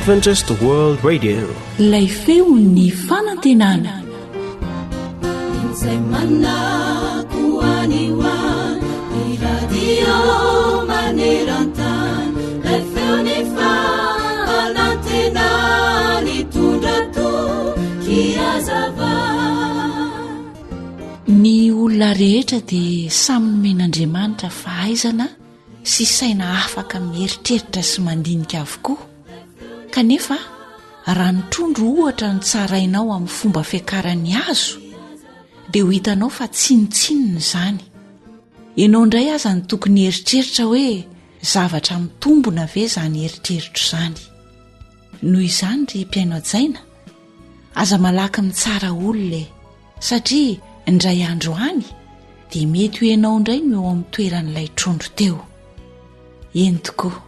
Adventist World Radio. Ilay feon'ny fanantenana. Izay manako any ho any, ny radio maneran-tany, ilay feon'ny fanantenana nitondra toky hazava. Ny olona rehetra dia samy nomen'Andriamanitra fahaizana sy saina afaka mieritreritra sy mandinika avokoa. Kanefa, raha ny trondro ohatra no tsarainao amin'ny fomba fiakaran'ny hazo, dia ho hitanao fa tsinontsinona izany. Ianao indray aza no tokony hieritreritra hoe zavatra mitombina ve izany eritreritro izany. Noho izany ry mpihaino hajaina, aza malaky mitsara olona e! Satria indray andro any dia mety ho ianao indray no eo amin'ny toeran'ilay trondro teo. Eny tokoa,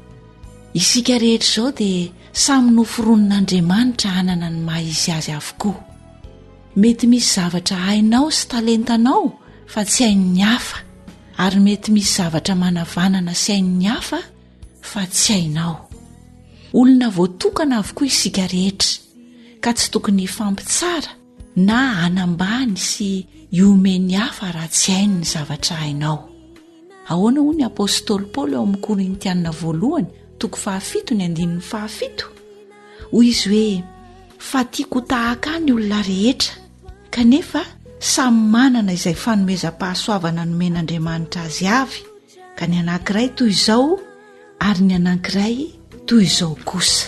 isika rehetra izao dia samy noforonin'Andriamanitra hanana ny maha izy azy avokoa. Mety misy zavatra hainao sy talentanao fa tsy hain'ny hafa, ary mety misy zavatra manavanana sy hain'ny hafa fa tsy hainao. Olona voatokana avokoa isika rehetra, ka tsy tokony hifampitsara na hanambany sy hihomehy ny hafa raha tsy hainy ny zavatra hainao. Ahoana hoy ny apostoly Paoly ao amin'ny Korintiana voalohany toko fahafito ny andininy fahafito? Hoy izy hoe, Fa tiako ho tahaka ahy ny olona rehetra, kanefa samy manana izay fanomezam-pahasoavana nomen'Andriamanitra azy avy, ka ny anankiray toy izao, ary ny anankiray toy izao kosa.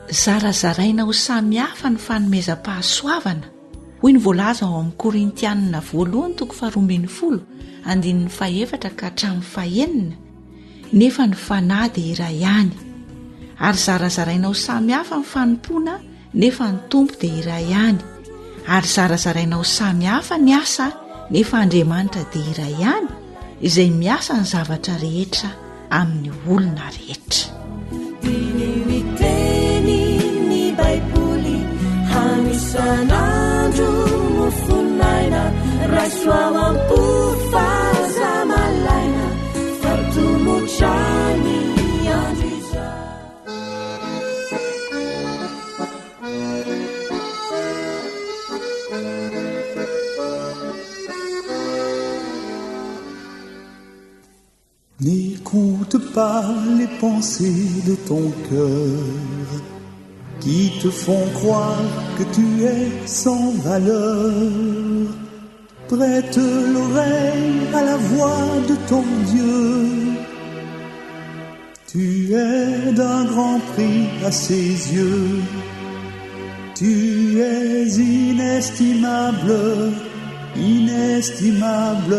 Zarazaraina ho samy hafa ny fanomezam-pahasoavana, hoy ny voalaza ao amin'ny Korintianina voalohany toko faharoa ambin'ny folo andininy fahefatra ka hatramin'ny fahenina, nefa ny fanahy dia iray ihany. Ary zarazaraina ho samy hafa ny fanompoana, nefa ny Tompo dia iray ihany. Ary zarazaraina ho samy hafa ny asa, nefa Andriamanitra dia iray ihany, izay miasa ny zavatra rehetra amin'ny olona rehetra. Diniho ny tenin'ny Baiboly hano isan'andro mofon'aina, raiso ao am-po fa aza malaina fa tomotra ny andro izao. N'écoute pas les pensées de ton cœur qui te font croire que tu es sans valeur. Prête l'oreille à la voix de ton Dieu. Tu es d'un grand prix à ses yeux. Tu es inestimable, inestimable,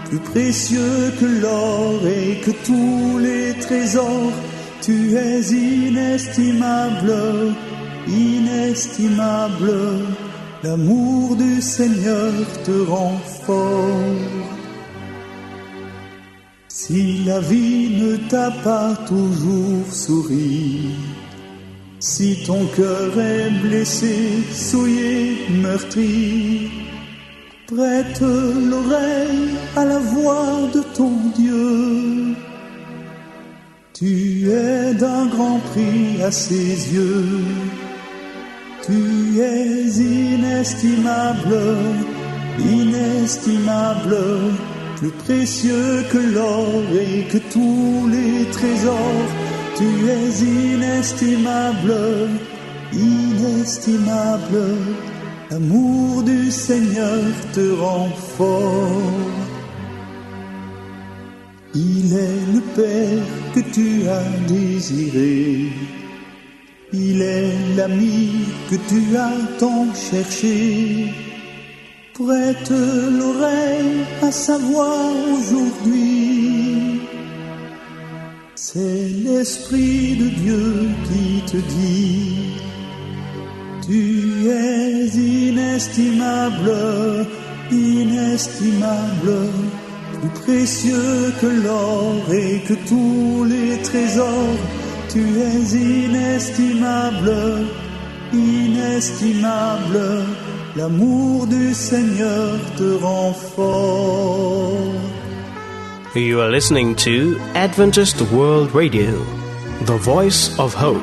plus précieux que l'or et que tous les trésors. Tu es inestimable, inestimable, l'amour du Seigneur te rend fort. Si la vie ne t'a pas toujours souri, si ton cœur est blessé, souillé, meurtri, prête l'oreille à la voix de ton Dieu. Tu es d'un grand prix à ses yeux, tu es inestimable, inestimable, plus précieux que l'or et que tous les trésors. Tu es inestimable, inestimable, l'amour du Seigneur te rend fort. Il est le Père que tu as désiré. Il est l'ami que tu as tant cherché. Prête l'oreille à sa voix aujourd'hui. C'est l'Esprit de Dieu qui te dit Tu es inestimable, inestimable, plus précieux que l'or et que tous les trésors. Tu es inestimable, inestimable, l'amour du Seigneur te rend fort. You are listening to Adventist World Radio, The Voice of Hope.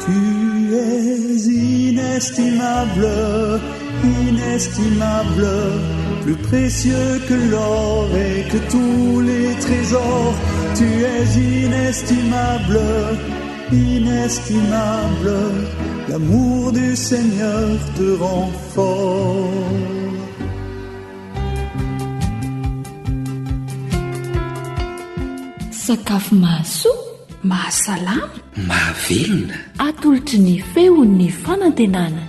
Tu es inestimable, inestimable, plus précieux que l'or et que tous les trésors. Tu es inestimable, inestimable, l'amour du Seigneur te rend fort. Sakafo mahasoa, mahasalama, mahavelona. Atolotry ny feon'ny fanantenana.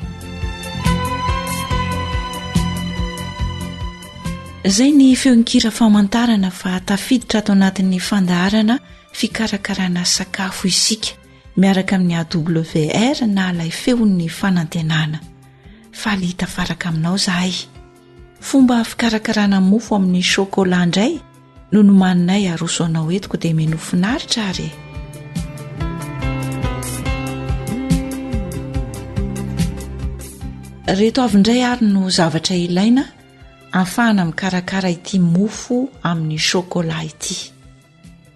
Izay ny feon-kira famantarana fa tafiditra ato anatin'ny fandaharana fikarakarana sakafo isika miaraka amin'ny AWR na ilay feon'ny fanantenana. Faly hitafaraka aminao izahay. Fomba fikarakarana mofo amin'ny chocolat indray no nomaninay aroso anao eto ko dia menoa finaritra ary e. Reto avy indray ary no zavatra ilaina ahafahana mikarakara ity mofo amin'ny chocolat ity.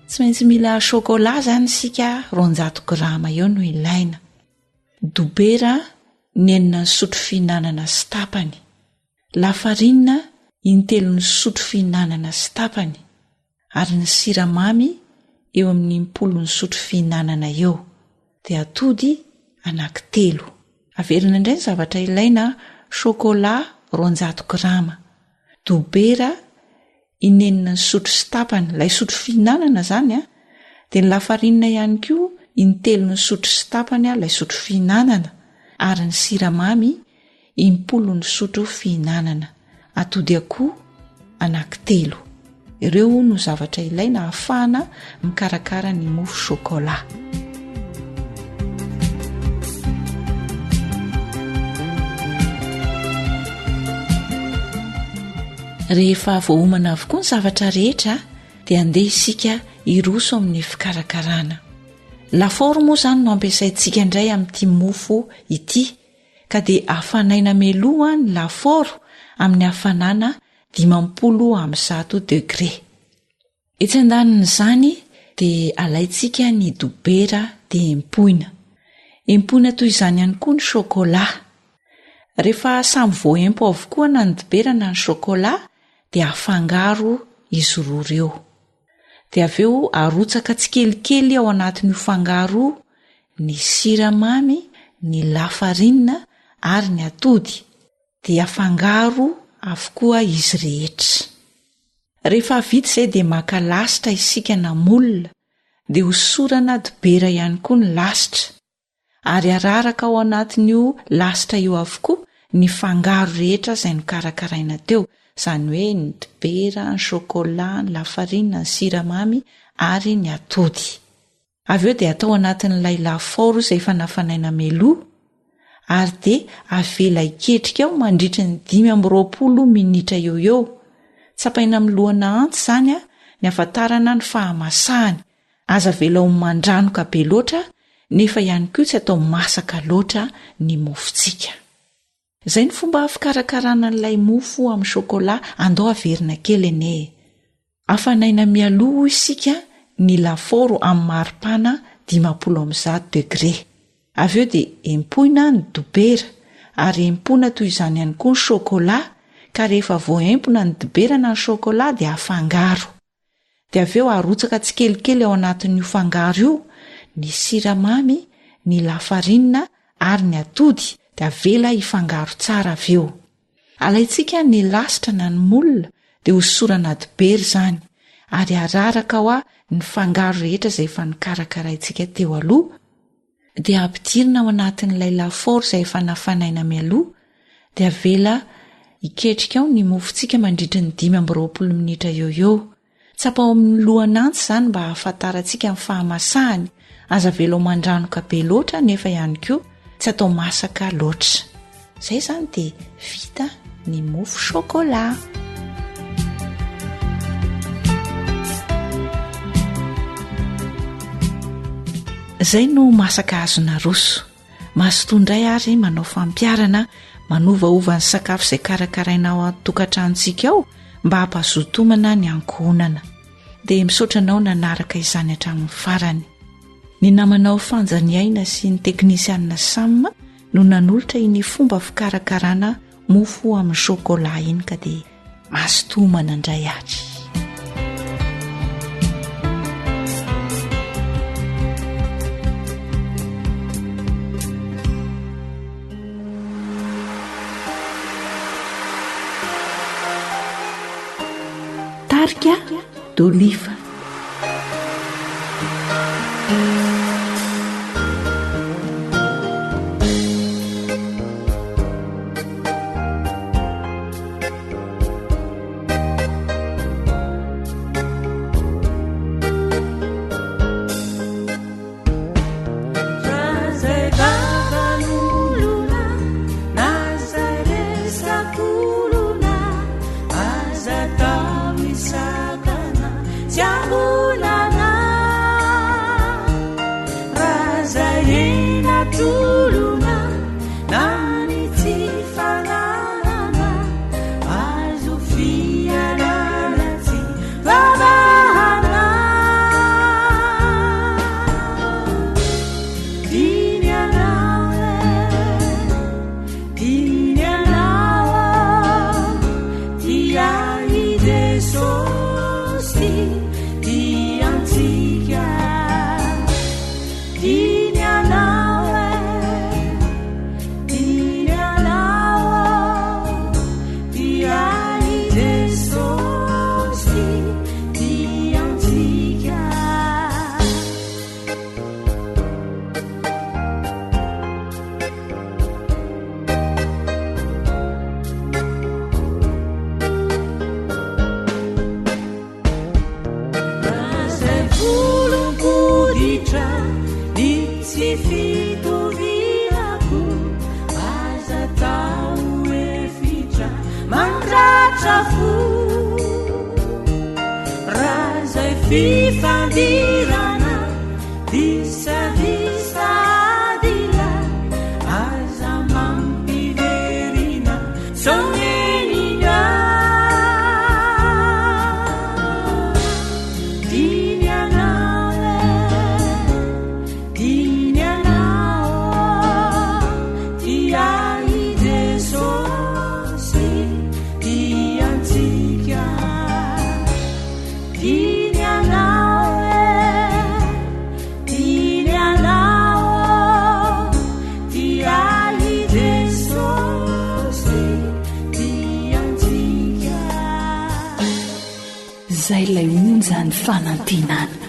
Tsy maintsy mila chocolat izany isika 200 grama eo no ilaina. Dobera ny enina ny sotro fihinanana sy tapany. Lafarinina intelon'ny sotro fihinanana sy tapany ary ny siramamy eo amin'ny impolon'ny sotro fihinanana eo. Dia atody anankitelo. Averina indray ny zavatra ilaina, chocolat 200 grama, dobera inenina ny sotro sy tapany, ilay sotro fihinanana izany an, dia ny lafarinina ihany koa intelon'ny sotro sy tapany ilay sotro fihinanana, ary ny siramamy impolon'ny sotro fihinanana, atody akoho anankitelo. Ireo no zavatra ilaina ahafahana mikarakara ny mofo chocolat. Rehefa voaomana avokoa ny zavatra rehetra dia andeha isika hiroso amin'ny fikarakarana. Lafaoro moa izany no ampiasaintsika indray amin'ity mofo ity ka dia hafanaina mialoha ny lafaoro amin'ny hafanana 150 degré. Etsy andanin'izany dia alaintsika ny dobera dia empoina. Empoina toy izany ihany koa ny chocolat. Rehefa samy voaempo avokoa na ny dobera na ny chocolat dia afangaro izy roa ireo. Dia avy eo arotsaka tsikelikely ao anatin'io fangaro io ny siramamy, ny lafarinina ary ny atody. Dia afangaro avokoa izy rehetra. Rehefa vita izay dia maka lasitra isika na moule dia hosorana dibera ihany koa ny lasitra ary araraka ao anatin'io lasitra io avokoa ny fangaro rehetra izay nokarakaraina teo, izany hoe ny dibera, ny chocolat, ny lafarinina, ny siramamy ary ny atody. Avy eo dia atao anatin'ilay lafaoro izay efa nafanaina mialoha ary dia avela hiketrika ao mandritry ny 25 minitra eo eo. Tsapaina amin'ny lohana antsy izany ny hafantarana ny fahamasahany. Aza avela ho mandranoka be loatra nefa ihany koa tsy atao masaka loatra ny mofontsika. Izay ny fomba fikarakarana an'ilay mofo amin'ny chocolat, andao averina kely anie e. Afanaina mialoha hoy isika ny lafaoro amin'ny maripana 150 degré. Avy eo dia empoina ny dobera ary empoina toy izany ihany koa ny chocolat ka rehefa voaempona ny dobera na ny chocolat dia afangaro. Dia avy eo arotsaka tsikelikely ao anatin'io fangaro io ny siramamy, ny lafarinina ary ny atody dia avela hifangaro tsara avy eo. Alaintsika ny lasitra na ny moule dia hosorana dibera izany ary araraka ao ny fangaro rehetra izay efa nokarakaraintsika teo aloha dia ampidirina ao anatin'ilay lafaoro izay efa nafanaina mialoha dia avela hiketrika ao ny mofontsika mandritry ny 25 minitra eo eo. Tsapao amin'ny lohan'antsy izany mba hahafantarantsika ny fahamasahany, aza avela ho mandranoka be loatra nefa ihany koa tsy atao masaka loatra. Izay izany dia vita ny mofo chocolat. Izay no masaka azo naroso. Mazotoa indray ary manao fampiharana manovaova ny sakafo izay karakaraina ao an-tokantranontsika ao mba hampazoto homana ny ankohonana. Dia misaotra anao nanaraka izany hatramin'ny farany. Ny namanao Fanja Niaina sy ny teknisianina Sam no nanolotra iny fomba fikarakarana mofo amin'ny chocolat iny ka dia mazotoa homana indray ary. Tarika Dolifa. Izay ilay onjan'ny fanantenana.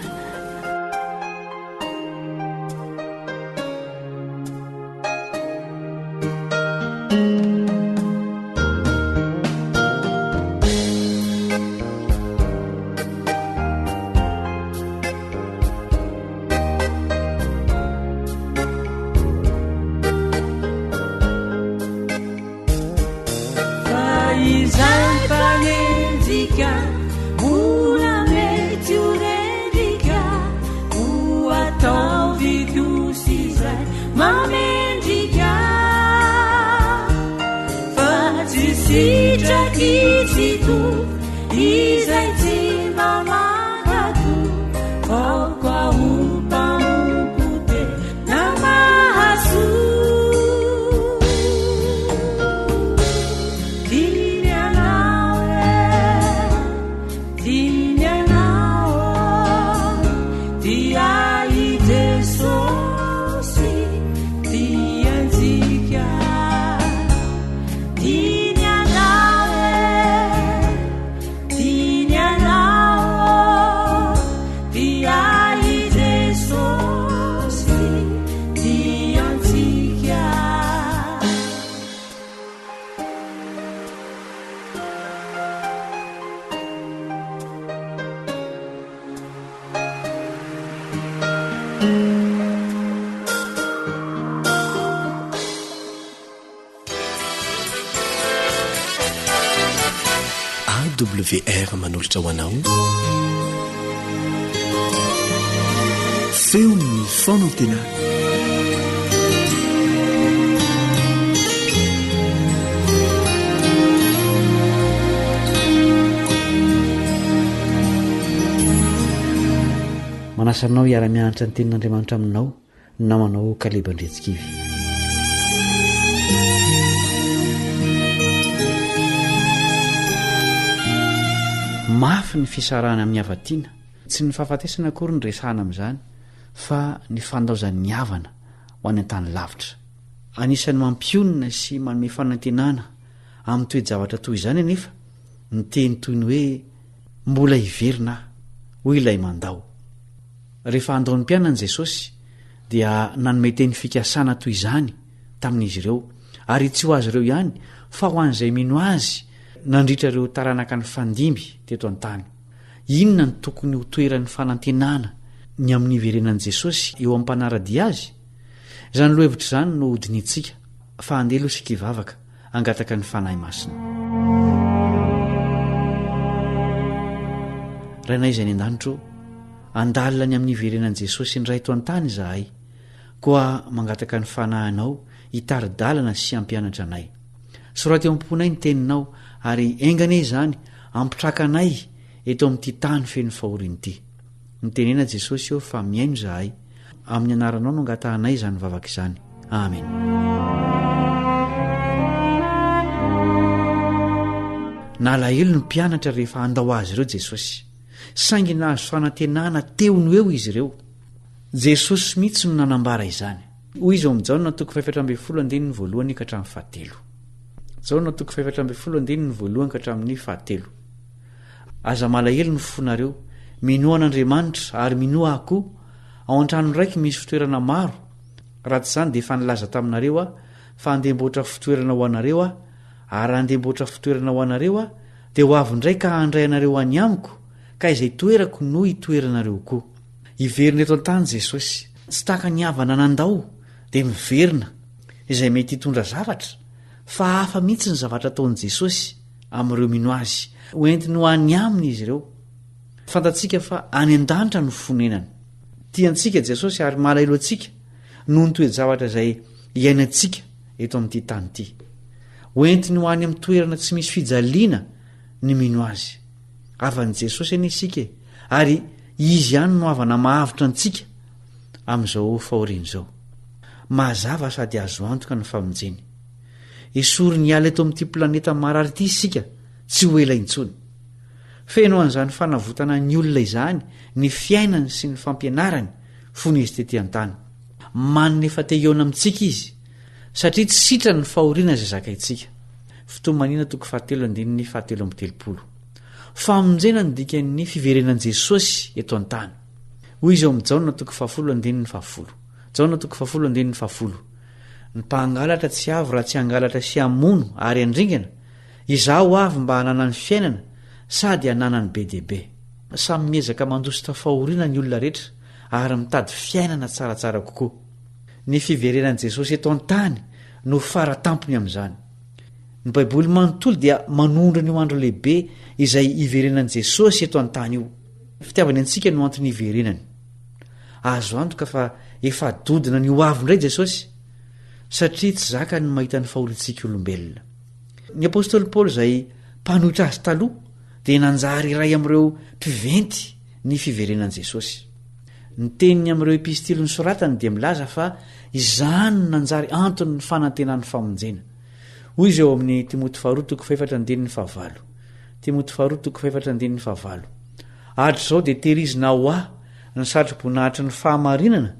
AWR manolotra ho anao Feon'ny fanantenana. Manasa anao hiara-mianatra ny Tenin'Andriamanitra aminao ny namanao Kaleba Andriantsikivy. Mafy ny fisarahana amin'ny hava-tiana. Tsy ny fahafatesana akory no resahana amin'izany fa ny fandaozan'ny havana ho any an-tany lavitra. Anisan'ny mampionona sy manome fanantenana amin'ny toe-javatra toy izany anefa ny teny toy ny hoe Mbola hiverina aho, hoy ilay mandao. Rehefa handao ny mpianany Jesosy, dia nanome teny fikasana toy izany tamin'izy ireo, ary tsy ho azy ireo ihany, fa ho an'izay mino azy nandritra ireo taranaka nifandimby teto an-tany. Inona no tokony ho toeran'ny fanantenana ny amin'ny hiverenan'i Jesosy eo amin'ny mpanara-dia azy? Izany lohahevitra izany no hodinihintsika, fa andeha aloha isika hivavaka. hangataka ny Fanahy Masina. Rainay izay any an-danitra ô, handalina ny amin'ny hiverenan'i Jesosy indray eto an-tany izahay, koa mangataka ny Fanahinao hitari-dalana sy hampianatra anay. Soraty eo am-ponay ny Teninao ary enga anie izany hampitraka anay eto amin'ity tany feno fahoriana ity. Mitenena Jesosy ô fa mihaino izahay. Amin'ny anaranao no angatahanay izany vavaka izany. Amen. Nalahelo ny mpianatra rehefa handao azy ireo Jesosy. Saingy nahazo fanantenana teo no eo izy ireo. Jesosy mihitsy no nanambara izany. Hoy izy ao amin'ny Jaona toko faha-14 andininy voalohany ka hatramin'ny fahatelo. Jaona toko faha-14 andininy voalohany ka hatramin'ny fahatelo. Aza malahelo ny fonareo. Minoa an'Andriamanitra, ary minoa Ahy koa. Ao an-tranon'ny Raiko misy fitoerana maro. Raha tsy izany dia efa nilaza taminareo Aho, fa handemboatra fitoerana ho anareo Aho, ary raha handemboatra fitoerana ho anareo Aho, dia ho avy indray ka handray anareo any Amiko, ka izay toerako no hitoeranareo koa. Hiverina eto an-tany Jesosy. Tsy tahaka ny havana nandao dia miverina, izay mety hitondra zavatra, fa hafa mihitsy ny zavatra ataon'i Jesosy. amin'ireo mino Azy. Ho entiny ho any Aminy izy ireo. Fantatsika fa any an-danitra no fonenany. Tia antsika Jesosy ary malahelo antsika noho ny toe-javatra izay iainantsika eto amin'ity tany ity. Ho entiny ho any amin'ny toerana tsy misy fijaliana ny mino Azy. Havan'i Jesosy anie isika e, ary Izy ihany no havana mahavotra antsika amin'izao fahoriana izao. Mazava sady azo antoka ny famonjeny. Esoriny hiala eto amin'ity planeta marary ity isika tsy ho ela intsony. Feno an'izany fanavotana ny olona izany ny fiainany sy ny fampianarany fony izy tety an-tany. Manina efa te hihaona amintsika izy, satria tsy sitrany ny fahoriana izay zakaintsika. Fitomanina toko fahatelo andininy fahatelo amby telopolo. Famonjena no dikan'ny fiverenan'i Jesosy eto an-tany. Hoy izy ao amin'ny Jaona toko fahafolo andininy fahafolo. Jaona toko fahafolo andininy fahafolo. Ny mpangalatra tsy avy raha tsy hangalatra sy hamono ary handringana, izaho avy mba hananany fiainana sady hananany be dia be. Samy miezaka mandositra fahoriana ny olona rehetra ary mitady fiainana tsaratsara kokoa. Ny fiverenan'i Jesosy eto an-tany no fara tampony amin'izany. Ny Baiboly manontolo dia manondro an'io andro lehibe izay hiverenan'i Jesosy eto an-tany io. Fitiavany antsika no antony hiverenany. Azo antoka fa efa dodona ny ho avy indray Jesosy, satria tsy zakany ny mahita ny fahoriantsika olombelona. Ny apostoly Paoly izay mpanohitra azy taloha dia nanjary iray amin'ireo mpiventy ny fiverenan'i Jesosy. Ny teniny amin'ireo epistily nosoratany dia milaza fa izany no nanjary anton'ny fanantenany famonjena. Hoy izy ao amin'ny Timoty faharoa toko fahefatra andininy fahavalo. Timoty faharoa toko fahefatra andininy fahavalo. Hatrizao dia tehirizina ho ahy ny satroboninahitry ny fahamarinana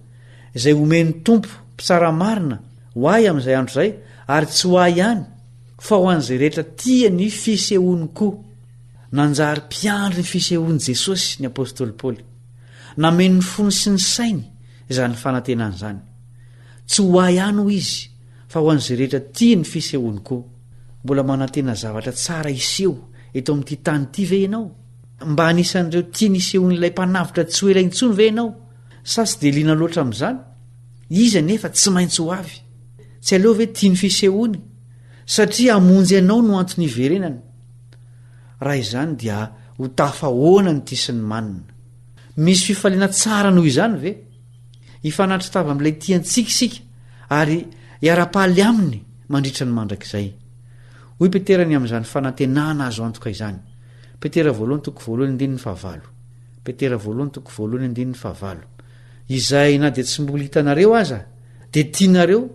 izay homen'ny Tompo, Mpitsara marina, ho ahy amin'izay andro izay, ary tsy ho ahy ihany, fa ho an'izay rehetra tia ny fisehoany koa. Nanjary mpiandry ny fisehoan'i Jesosy ny apostoly Paoly. Nameno ny fony sy ny sainy izany fanantenana izany. Tsy ho ahy ihany, hoy izy, fa ho an'izay rehetra tia ny fisehoany koa. Mbola manantena zavatra tsara hiseho eto amin'ity tany ity ve ianao? Mba anisan'ireo tia ny hisehoan'ilay Mpanavotra tsy ho ela intsony ve ianao? Sa tsy dia liana loatra amin'izany? Izy anefa tsy maintsy ho avy. Tsy aleo ve tia ny fisehoany? Satria hamonjy anao no antony hiverenany. Raha izany dia ho tafahoana ny tia sy ny manina. Misy fifaliana tsara noho izany ve? Hifanatri-tava amin'ilay tia antsika isika ary hiara-paly aminy mandritra ny mandrakizay. Hoy Petera ny amin'izany fanantenana azo antoka izany. Petera voalohany toko voalohany andininy fahavalo. Petera voalohany toko voalohany andininy fahavalo. Izay na dia tsy mbola hitanareo aza, dia tianareo,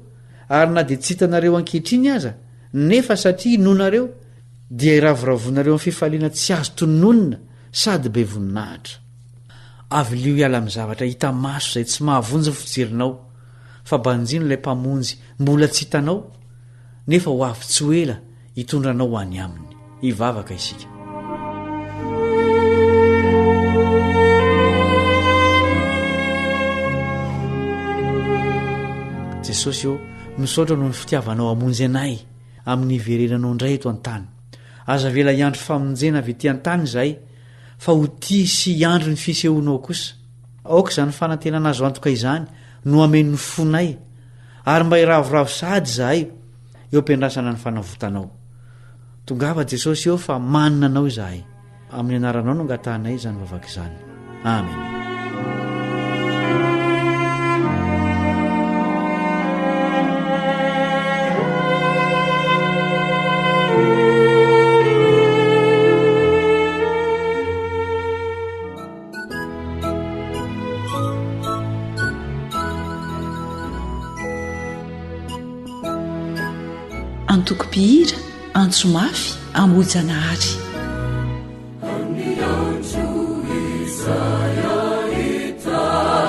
ary na dia tsy hitanareo ankehitriny aza, nefa satria inoanareo, dia iravoravoanareo amin'ny fifaliana tsy azo tononina sady be voninahitra. Avilio hiala amin'ny zavatra hita maso izay tsy mahavonjy ny fijerinao, fa banjino ilay Mpamonjy mbola tsy hitanao, nefa ho avy tsy ho ela hitondra anao ho any aminy. Hivavaka isika. Jesosy ô, misaotra noho ny fitiavanao hamonjy anay amin'ny hiverenanao indray eto an-tany. Aza avela hiandry famonjena avy ety an-tany izahay, fa ho tia sy hiandry ny fisehoanao kosa. Aoka izany fanantenana azo antoka izany no hameno ny fonay, ary mba hiravoravo sahady izahay eo am-piandrasana ny fanavotanao. Tongava Jesosy eo fa manina anao izahay. Amin'ny anaranao no angatahanay izany vavaka izany. Amen. Antoko mpihira Antso mafy Ambohijanahary. Amin'ny andro izay ahitako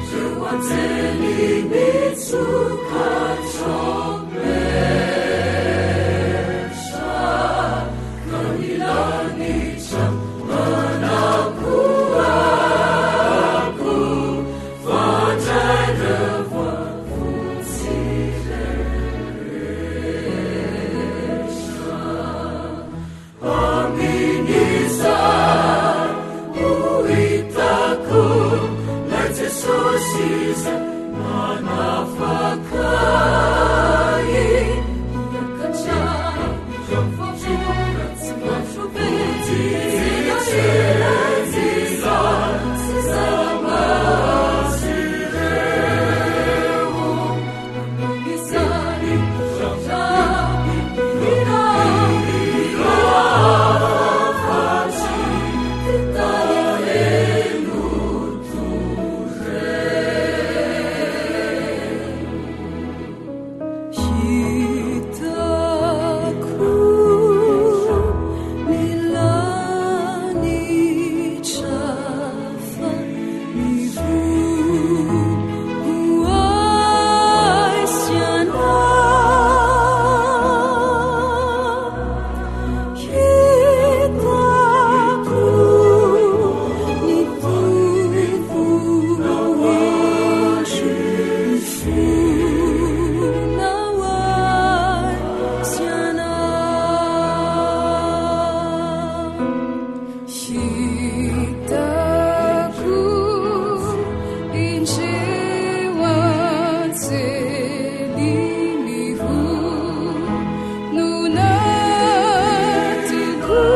ireo anjely mitsoka trompetra ka ny lanitra manakoako fa handray ireo voavonjy rehetra. Amin'izay ho hitako 'lay Jesosy izay manafaka ahy. Hiakatra Hitako ny lanitra fa mivoha ho ahy sy anao. Hitako ny Tompo indro mifona ho ahy sy anao. Hitako indreo anjely mihonona tokoa.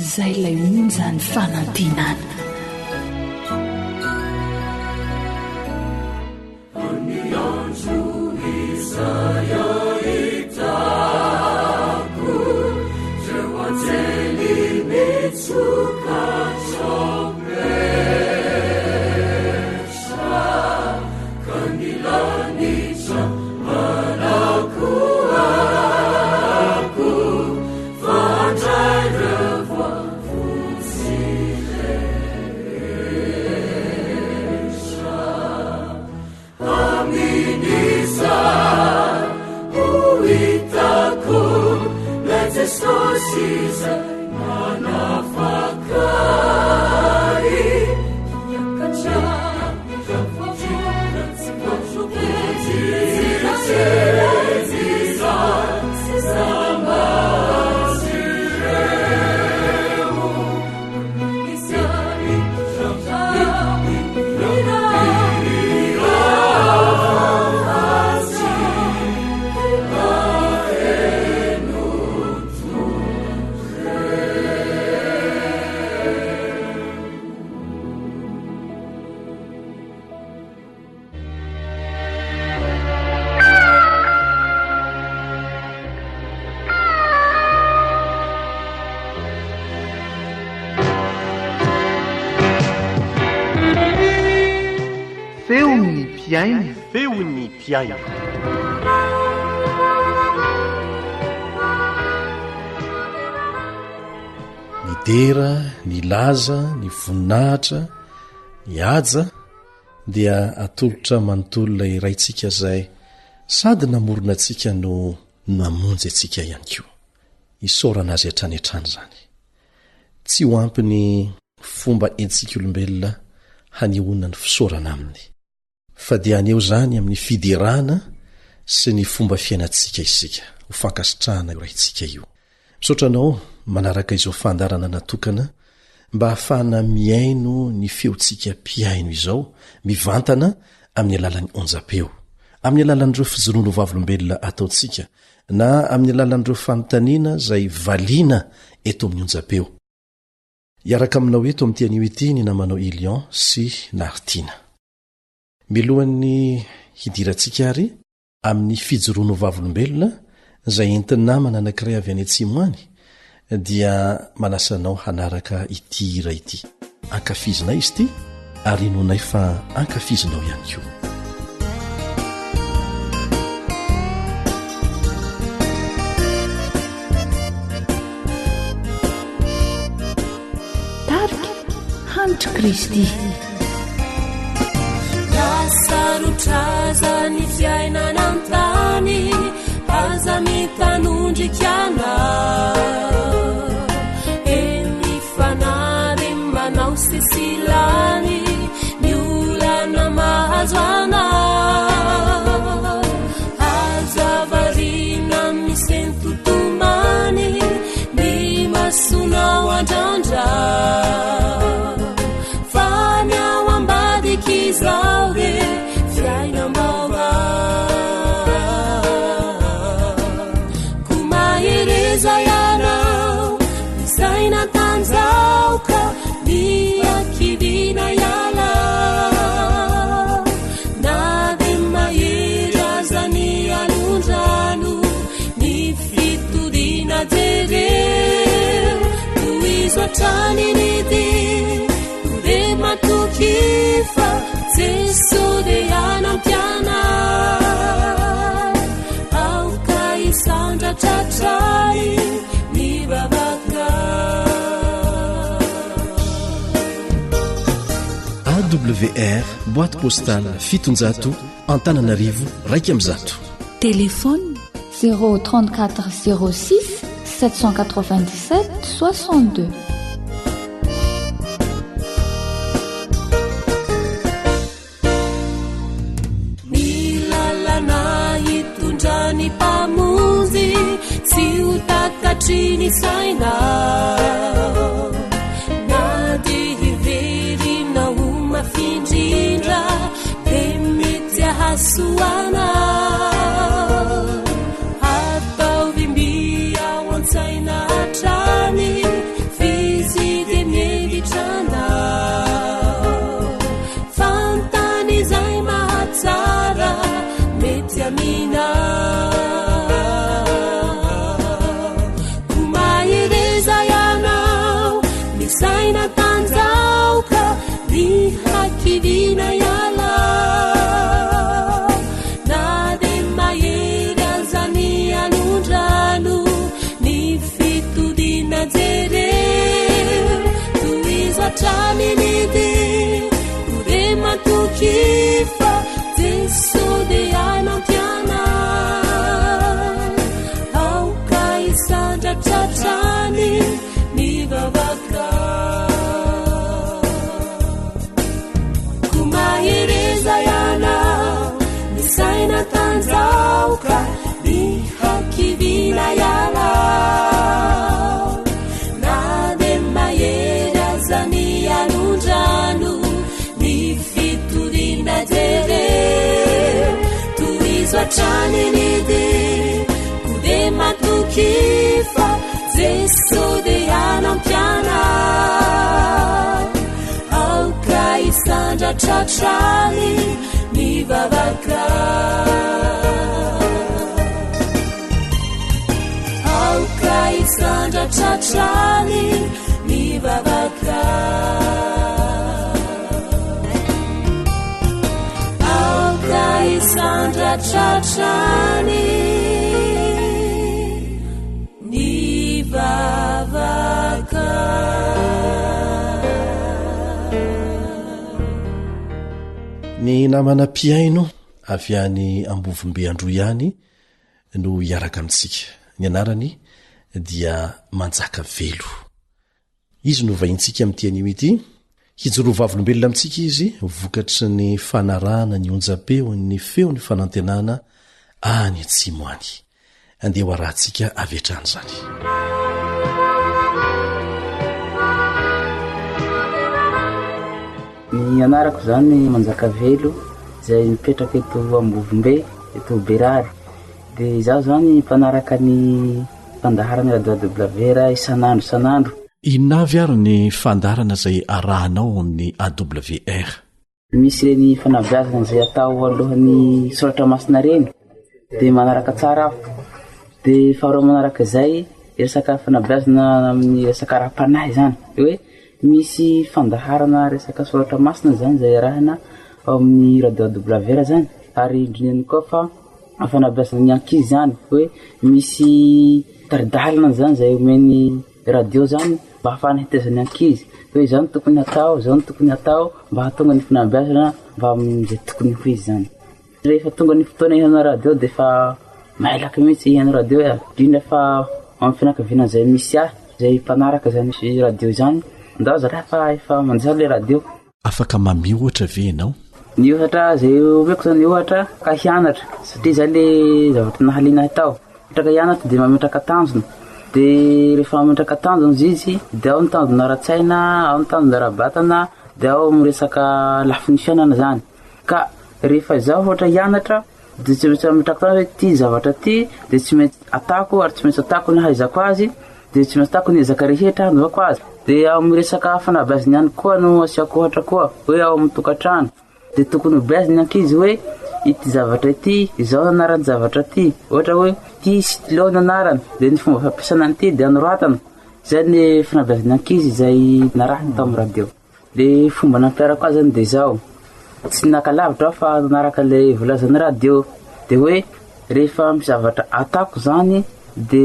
Izay ilay onjan'ny fanantenana. Amin'ny andro izay ahitako ireo anjely mitsoka trompetra ka ny lanitra manakoako fa handray ireo voavonjy rehetra. Amin'izay ho hitako 'lay Jesosy izay manafaka ahy. Hiakatra mpihaino. Feon'ny mpihaino. Ny dera, ny laza, ny voninahitra, ny haja dia atolotra manontolo ilay Raintsika izay sady namorona antsika no namonjy antsika ihany koa. Isaorana Azy hatrany hatrany izany. Tsy ho ampy ny fomba entintsika olombelona hanehoana ny fisaorana Aminy, fa dia haneho izany amin'ny fiderana sy ny fomba fiainantsika isika, ho fankasitrahana io Raintsika io. Misaotra anao manaraka izao fandaharana natokana mba hahafahana mihaino ny feontsika mpihaino izao mivantana amin'ny alalan'ny onjam-peo, amin'ny alalan'ireo fijoroana ho vavolombelona ataontsika, na amin'ny alalan'ireo fanontaniana izay valiana eto amin'ny onjam-peo. Hiaraka aminao eto amin'ity anio ity ny namanao Elion sy Nartiana. Milohan'ny hidirantsika ary amin'ny fijoroana ho vavolombelona izay entin'ny namana anankiray avy any atsimo any dia manasa anao hanaraka ity hira ity. Ankafizinay izy ity ary inoanay fa ankafizinao ihany koa. Tarika Hanitry Kristy. Sarotra aza ny fiainana an-tany, aza mitanondrika anao. Eny fanary manao sesilany, ny olana mahazo anao. Aza variana misento tomany, ny masonao andrandra. Fa ny ao ambadik'izao dia fiainam-baovao. Koa mahereza ianao, izay natanjao ka ny hakiviana hiala. Na dia mahery aza ny alondrano, ny fitodiana jereo. Tohizo hatrany ny dia, koa dia matokia fa Jeso dia hanampy anao. Aoka hisandratra hatrany ny vavaka. AWR, boîte postale 700, Antananarivo 101. Téléphone 034 06 797 62. Ny lalana hitondra ny Mpamonjy tsy ho takatry ny saina. Na dia heverina ho mafy indrindra dia mety hahasoa anao. Ataovy mby ao an-tsaina hatrany f'izy dia mihevitra anao. Fantany izay mahatsara mety aminao. Koa mahereza ianao, misaina tanjao ka ny hakiviana hiala. Na dia mahery aza ny alondrano, ny fitodiana jereo. Tohizo hatrany ny dia, koa dia matokia fa Jeso dia hanampy anao. Aoka hisandratra hatrany ny vavaka. Koa mahereza ianao, ny saina tanjao ka ny hakiviana hiala. Na dia mahery aza ny alondrano, ny fitoriana jereo. Tohizo hatrany ny dia, koa dia matokia fa Jeso dia hanampy anao. Aoka hisandratra hatrany ny vavaka. Aoka hisandratra hatrany ny vavaka. Asandratra hatrany ny vavaka. Ny namana mpihaino avy any Ambovombe Androy any no hiaraka amintsika. Ny anarany dia Manjaka Velo. Izy no vahintsika amin'ity anio ity. Hijoro ho vavolombelona amintsika izy vokatry ny fanarahana ny onjam-peon'ny feon'ny fanantenana any atsimo any. Andeha ho arahantsika avy hatrany izany. Ny anarako izany Manjakavelo izay mipetraka eto Ambovombe, eto Berary. Dia izaho izany mpanaraka ny fandaharana Radio AWR isan'andro isan'andro. Inona avy ary ny fandaharana izay arahanao ao amin'ny AWR? Misy ireny fanabeazana izay atao alohan'ny soratra masina ireny dia manaraka tsara aho. Dia faharoa manaraka izay resaka fanabeazana amin'ny resaka ara-panahy izany hoe misy fandaharana resaka soratra masina izany izay arahina ao amin'ny Radio AWR izany ary indrindra ihany koa fa fanabeazana ny ankizy izany hoe misy tari-dalana izany izay omen'ny radio izany mba ahafahana hitaiza ny ankizy hoe izao no tokony hatao, izao no tokony hatao mba hahatonga ny fanabeazana mba amin'izay tokony ho izy izany. Rehefa tonga ny fotoana hihaino radio dia efa mailaka mihitsy hihaino radio e, indrindra fa amin'ny fianakaviana izay misy ahy, izay mpanaraka izany radio izany, ndao zalahy fa efa mandeha ilay radio. Afaka mamehy ohatra ve ianao? Ny ohatra izay omeko izany ohatra ka hianatra satria izay le zavatra nahaliana ahy tao. Ohatra ka hianatra dia mametraka tanjona dia rehefa mametraka tanjona izy izy dia ao ny tanjona ara-tsaina, ao ny tanjona ara-batana, dia ao miresaka lafiny fiainana izany. Ka rehefa izaho ohatra hianatra dia tsy maintsy mametraka tanjona hoe ity zavatra ity dia tsy maintsy atako ary tsy maintsy atako ny hahaizako azy dia tsy maintsy atako ny ezaka rehetra hanaovako azy. Dia ao amin'ny resaka fanabeazana ihany koa no asiako ohatra koa hoe ao amin'ny tokantrano dia tokony ho beazina ny ankizy hoe ity zavatra ity izao ny anaran'ny zavatra ity, ohatra hoe ity stylo ny anarany dia ny fomba fampiasana an'ity dia anoratana. Izay ny fanabeazana ny ankizy izay narahina tao amin'ny radio. Le fomba nampiharako azy zany de zao, tsy naka lavitra aho fa nanaraka le voalazan'ny radio, de hoe rehefa misy zavatra atako zany de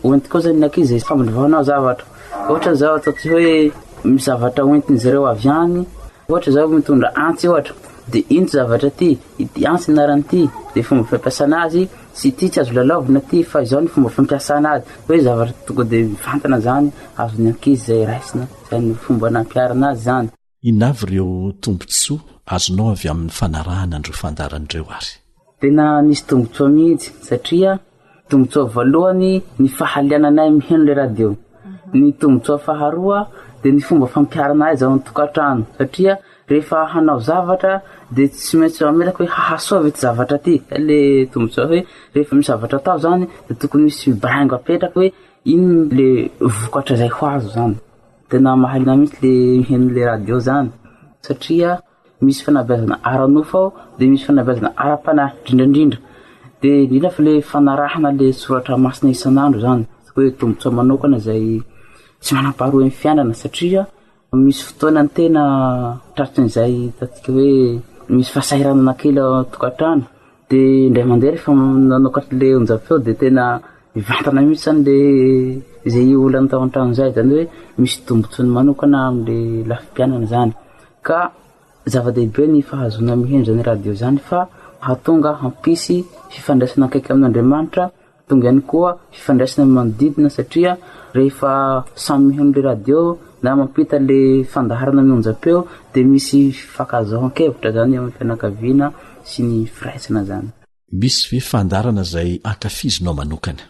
hoentiko ao zany ny ankizy famonovoanao zavatra, ohatra zao ataontsika hoe misy zavatra hoentin'zareo avy any, ohatra zao mitondra antsy ohatra, de inty zavatra ty, ity antsy anaran'ity, de fomba fampiasana azy sy ity tsy azo lalaovina ty fa izao ny fomba fampiasana azy, hoe zavatra tonga de mivantana zany azon'ny ankizy zay raisina. Izay no fomba nampiharana azy izany. Inona avy ireo tombontsoa azonao avy amin'ny fanarahana an'ireo fandaharana ireo ary? Tena nisy tombontsoa mihitsy satria tombontsoa voalohany ny fahaliananay mihaino ilay radio. Ny tombontsoa faharoa dia ny fomba fampiharana azy ao an-tokantrano satria rehefa hanao zavatra dia tsy maintsy mametraka hoe hahasoa ve ity zavatra ity. Izay ilay tombontsoa hoe rehefa misy zavatra atao izany dia tokony misy baingo apetraka hoe Iny le vokatra zay ho azo zany. Tena mahaliana mihitsy le mihaino le radio zany satria misy fanabeazana ara-nofo ao de misy fanabeazana ara-panahy indrindrandrindra. De indrindra fa le fanarahana le soratra masina isan'andro zany hoe tombontsoa manokana zay tsy manam-paharoa amin'ny fiainana satria Misy fotoana ny tena tratran'izay hitantsika hoe misy fahasahiranana kely ao an-tokantrano dia indray mandeha rehefa nanokatra ilay onjam-peo dia tena mivantana mihitsy izany ilay izay olana tao an-trano izay, izany hoe misy tombontsoany manokana amin'ilay lafim-piainana izany ka zava-dehibe ny fahazoana mihaino izany radio izany fa hahatonga hampisy fifandraisana akaiky amin'Andriamanitra Tonga ihany koa fifandraisana amin'ny manodidina satria rehefa samy mihaino le radio na mampita le fandaharana amin'ny onjam-peo dia misy fifankahazoan-kevitra zany eo amin'ny fianakaviana sy ny firaisana zany. Misy ve fandaharana izay ankafizinao manokana?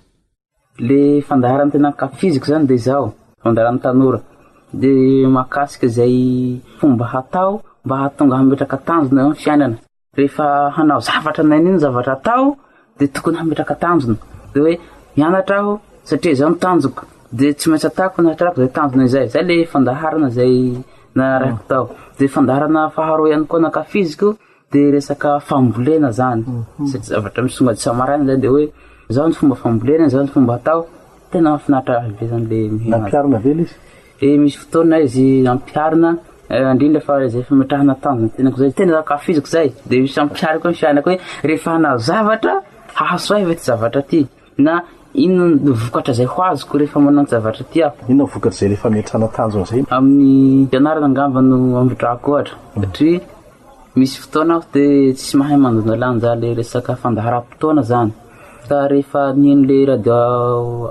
Le fandaharana tena ankafiziko zany dia izao, fandaharan'ny tanora, dia mahakasika izay fomba hatao mba hahatonga hametraka tanjona eo amin'ny fiainana. Rehefa hanao zavatra na inona zavatra atao dia tokony hametraka tanjona. Dia hoe mianatra aho satria izao no tanjoko dia tsy maintsy atako ny hatrarako izay tanjona izay. Izay le fandaharana izay narahiko tao. Dia fandaharana faharoa ihany koa nankafiziko dia resaka fambolena zany. Mhm. Satria zavatra misongadina isa-maraina zay dia hoe izao ny fomba fambolena, izao ny fomba atao. Tena mahafinaritra ahy be zany le mihena. Nampiharina ve le izy? Eh, misy fotoana izy ampiharina. Indrindra fa izay fametrahana tanjona ny tenako izay, tena ankafiziko izay, dia misy ampihariko amin'ny fiainako hoe rehefa hanao zavatra, hahasoa ahy ve ity zavatra ity? Na inona no vokatra izay ho azoko rehefa manao an'ity zavatra ity aho? Inona no vokatra izay rehefa ametrahana tanjona izay? Amin'ny fianarana angamba no ametrahako ohatra, satria misy fotoana aho dia tsy mahay mandanjalanja ilay resaka fandaharam-potoana izany, ka rehefa nihaino ilay radio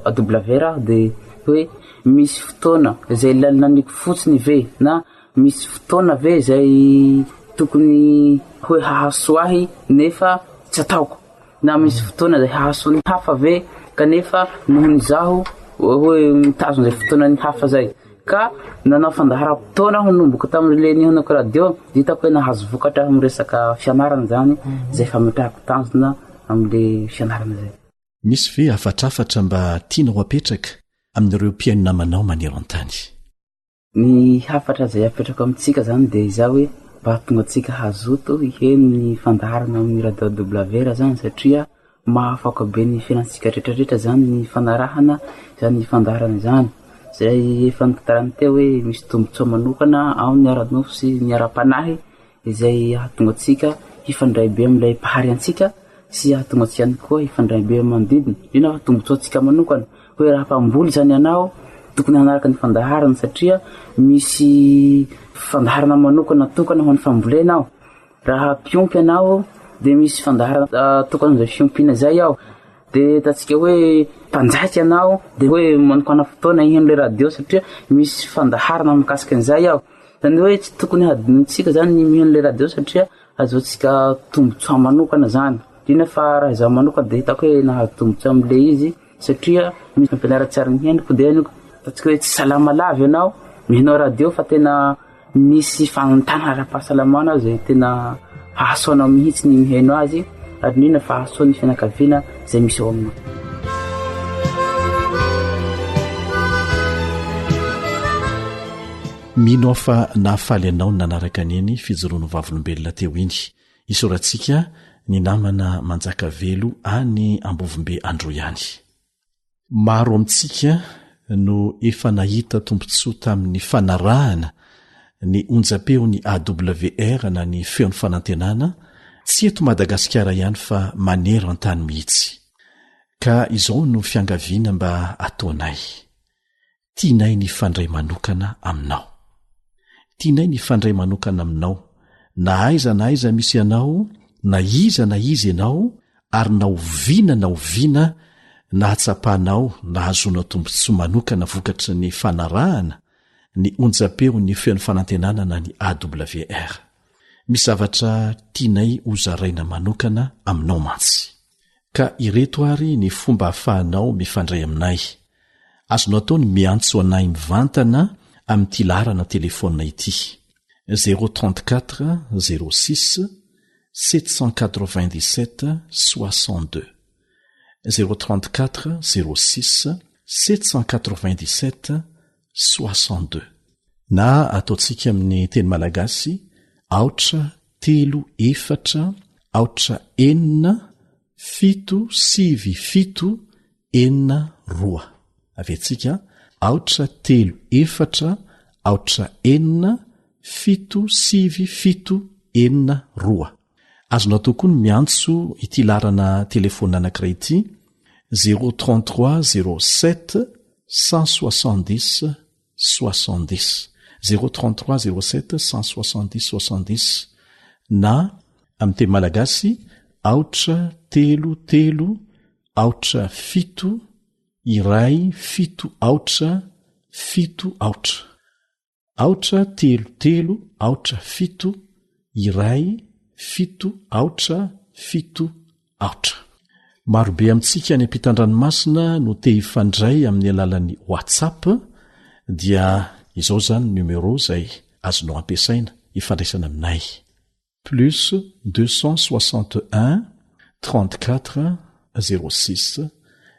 AWR aho dia hoe misy fotoana izay lalaniko fotsiny ve na misy fotoana ve izay tokony hoe hahasoa ahy nefa tsy ataoko na misy fotoana izay hahasoa ny hafa ve kanefa noho ny izaho hoe mitazona izay fotoanan'ny hafa izay ka nanao fandaharam-potoana aho nanomboka tamin'ilay nihaonako radio dia hitako hoe nahazo vokatra aho amin'ny resaka fianarana izany izay fametrahako tanjona amin'ilay fianarana izay. Misy ve hafatrafatra mba tianao apetraka amin'ireo mpihaino namanao maneran-tany? Ny hafatra izay apetrako amintsika izany dia izao hoe mba hahatonga antsika hazoto hiheno ny fandaharana amin'ny radio AWR izany satria mahafaka be ny fiainantsika rehetrarehetra izany ny fanarahana izany fandaharana izany. Izay efa notantarany teo hoe misy tombontsoa manokana ao ny ara-nofo sy ny ara-panahy izay hahatonga antsika hifandray be amin'ilay Mpahary antsika sy hahatonga antsika ihany koa hifandray be amin'ny manodidina. Indrindra fa tombontsoantsika manokana hoe raha mpamboly izany ianao, tokony hanaraka ny fandaharana satria misy fandaharana manokana natokana ho an'ny fambolena ao. Raha mpiompy ianao dia misy fandaharana atokana amin'izay fiompiana izay ao. Dia hitantsika hoe mpanjaitra ianao dia hoe manokana fotoana hihaino ilay radio satria misy fandaharana mikasika an'izay ao. Zany hoe tsy tokony hadinontsika zany ny mihaino le radio satria azahoantsika tombontsoa manokana zany, indrindra fa raha izaho manokana dia hitako hoe nahazo tombontsoa amle izy satria misy fampianaran-tsary ny henoko dia henoko ataontsika hoe tsy salama lava ianao mihaino radio fa tena misy fanontana ara-pahasalamana zay tena hahasoa anao mihitsy ny mihaino azy ary indrindra fa hahasoa ny fianakaviana izay misy ao aminao. Mino aho fa nahafaly anao ny nanaraka an'iny fijoroan'ny vavolombelona teo iny. Isaorantsika ny namana Manjakavelo any Ambovombe Androy any. Maro amintsika no efa nahita tombontsoa tamin'ny fanarahana ny onjam-peon'ny AWR na ny Feon'ny Fanantenana, tsy eto Madagasikara ihany fa maneran-tany mihitsy. Ka izao no fiangaviana mba ataonay. Tianay ny hifandray manokana aminao. Tianay ny hifandray manokana aminao, na aiza na aiza misy anao, na iza na iza ianao, ary na oviana na oviana nahatsapanao nahazoanao tombontsoa manokana vokatry ny fanarahana ny onjam-peon'ny Feon'ny Fanantenana na ny AWR. Misy zavatra tianay hozaraina manokana aminao mantsy. Ka ireto ary ny fomba ahafahanao mifandray aminay. Azonao atao ny miantso anay mivantana amin'ity laharana telefaonina ity, zéro 34 06 797 62, zéro 34 06 797 62. Na ataontsika amin'ny teny malagasy, aotra telo efatra aotra enina fito sivy fito enina roa. Averintsika, aotra telo efatra aotra enina fito sivy fito enina roa. Azonao atao koa ny miantso ity laharana telefaonina anankiray ity, zéro 33 07 170 70. Zéro 33 07 170 70 na amin'ny teny malagasy aotra telo telo aotra fito iray fito aotra fito aotra. Aotra telo telo aotra fito iray fito aotra fito aotra. Marobe amintsika any ampitan-dranomasina no te hifandray amin'ny alalan'ny WhatsApp dia izao izany ny numéro izay azonao ampiasaina hifandraisana aminay, plus 261 34 06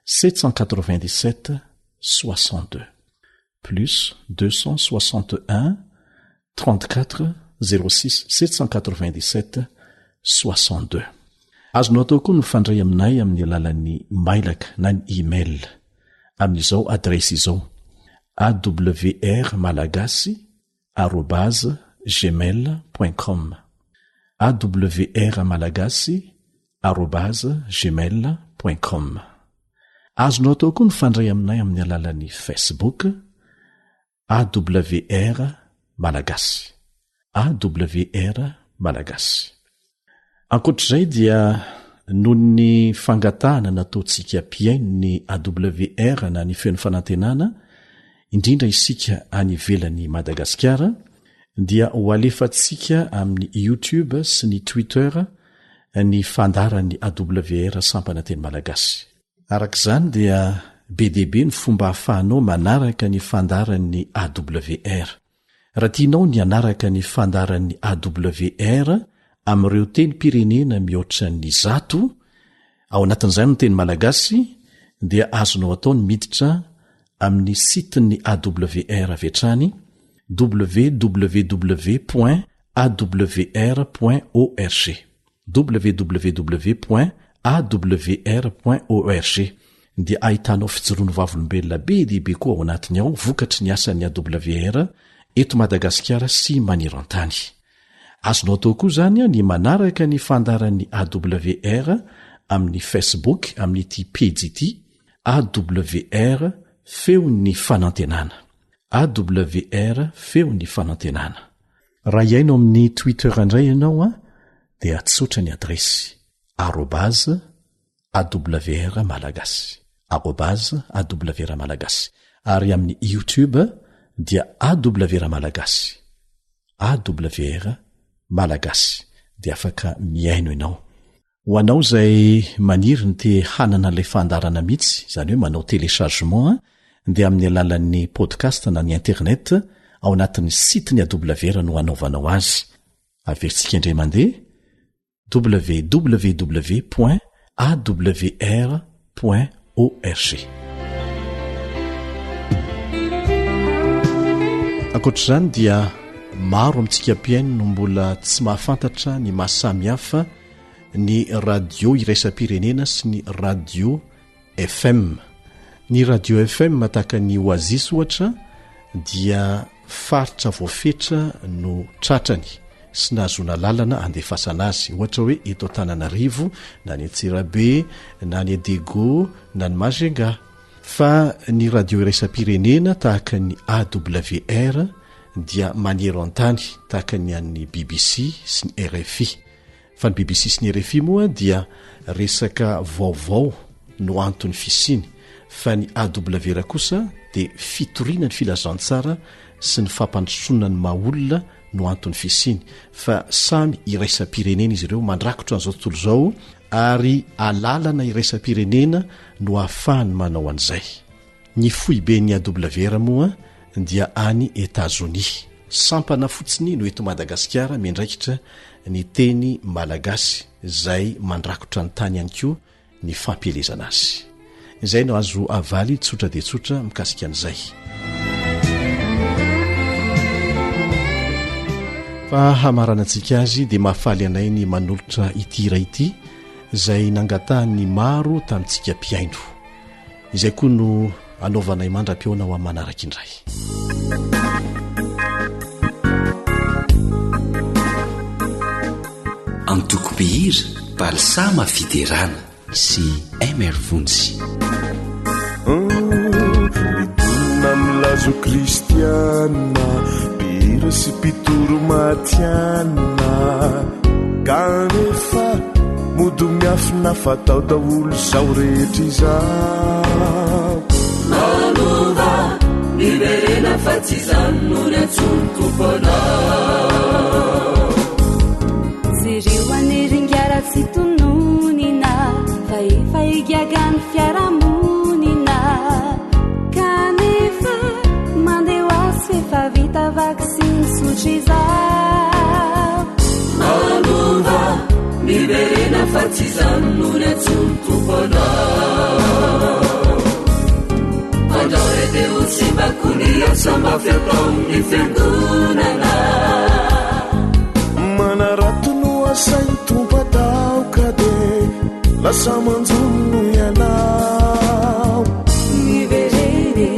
797 62. Plus 261 34 06 797 62. Azonao atao koa ny mifandray aminay amin'ny alalan'ny mailaka na ny email amin'izao adiresy izao, awrmalagasy arobase. gmail point com awrmalagasy arobase gmail point com Azonao atao koa mifandray aminay amin'ny alalan'ny Facebook AWR Malagasy. AWR Malagasy. Ankoatr'izay dia noho ny fangatahana nataontsika mpihaino ny AWR na ny Feon'ny Fanantenana, indrindra isika any ivelan'i Madagasikara, dia ho alefantsika amin'ny YouTube sy ny Twitter ny fandaharan'ny AWR sampana teny malagasy. Araka izany dia be dia be ny fomba ahafahanao manaraka ny fandaharan'ny AWR. Raha tianao ny hanaraka ny fandaharan'ny AWR amin'ireo tenim-pirenena mihoatra ny zato, ao anatin'izany ny teny malagasy, dia azonao atao ny miditra amin'ny site-n'ny AWR avy hatrany, www point awr point org, www point awr point org, dia ahitanao fijoroan'ny vavolombelona be dia be koa ao anatiny ao vokatry ny asan'ny AWR eto Madagasikara sy maneran-tany. Azonao atao koa izany ny manaraka ny fandaharan'ny AWR amin'ny Facebook amin'ity pejy ity, AWR Feon'ny Fanantenana. AWR Feon'ny Fanantenana. Raha hihaino amin'ny Twitter indray ianao dia tsotra ny adiresy, arobase AWR Malagasy, arobase AWR Malagasy, ary amin'ny YouTube dia AWR Malagasy, AWR Malagasy, dia afaka mihaino ianao. Ho anao izay maniry ny te hanana ilay fandaharana mihitsy, izany hoe manao téléchargement, dia amin'ny alalan'ny podcast na ny internet ao anatin'ny site-n'ny AWR no hanaovanao azy. Averintsika indray mandeha, www point awr point org. Ankoatra izany dia maro amintsika mpihaino no mbola tsy mahafantatra ny maha samy hafa ny radio iraisam-pirenena sy ny radio FM. Ny radio FM tahaka ny Oasis ohatra dia faritra voafetra no tratrany sy nahazoana lalana handefasana azy, ohatra hoe eto Antananarivo na any Antsirabe na any Diego na ny Majunga. Fa ny radio iraisam-pirenena tahaka ny AWR dia maneran-tany tahaka ny an'ny BBC sy ny RFI. Fa ny BBC sy ny rfi moa dia resaka vaovao no anton'ny fisiany, fa ny AWR kosa dia fitoriana ny filazantsara sy ny fampandrosoana ny maha olona no anton'ny fisiany, fa samy iraisam-pirenena izy ireo mandrakotra an'izao tontolo izao ary alalana iraisam-pirenena no ahafahany manao an'izay. Ny foiben'ny AWR moa dia any Etazonia. Sampana fotsiny no eto Madagasikara miandraikitra ny teny malagasy izay mandrakotra ny tany ihany koa ny fampielezana azy. Izay no azo avaly tsotra dia tsotra mikasika an'izay. Fa hamaranantsika azy dia mahafaly anay ny manolotra ity hira ity izay nangatahan'ny maro tamintsika mpihaino. Izay koa no anaovanay mandra-pihaona ho amin'ny manaraka indray. Antoko mpihira Balsama Fiderana sy MR Vonjy. Mitonona milaza ho kristiana, mpihira sy mpitory matihanina, kanefa Mody miafina fa tao daholo izao rehetra izao. Manova, miverena fa tsy izany no niantsoan'ny Tompo anao. Jereo anie ry ingahy tsy tononina fa efa higagan'ny fiarahamonina. Kanefa mandeha ho azy f'efa vita vaksiny tsotra izao. Manova, miverena fa tsy izany no niantsoan'ny Tompo anao. Fandrao re dia ho simba koa ny asa mafy ataon'ny fiangonana. Manarato no asain'ny Tompo atao ka dia lasa manjono ianao. Miverena e,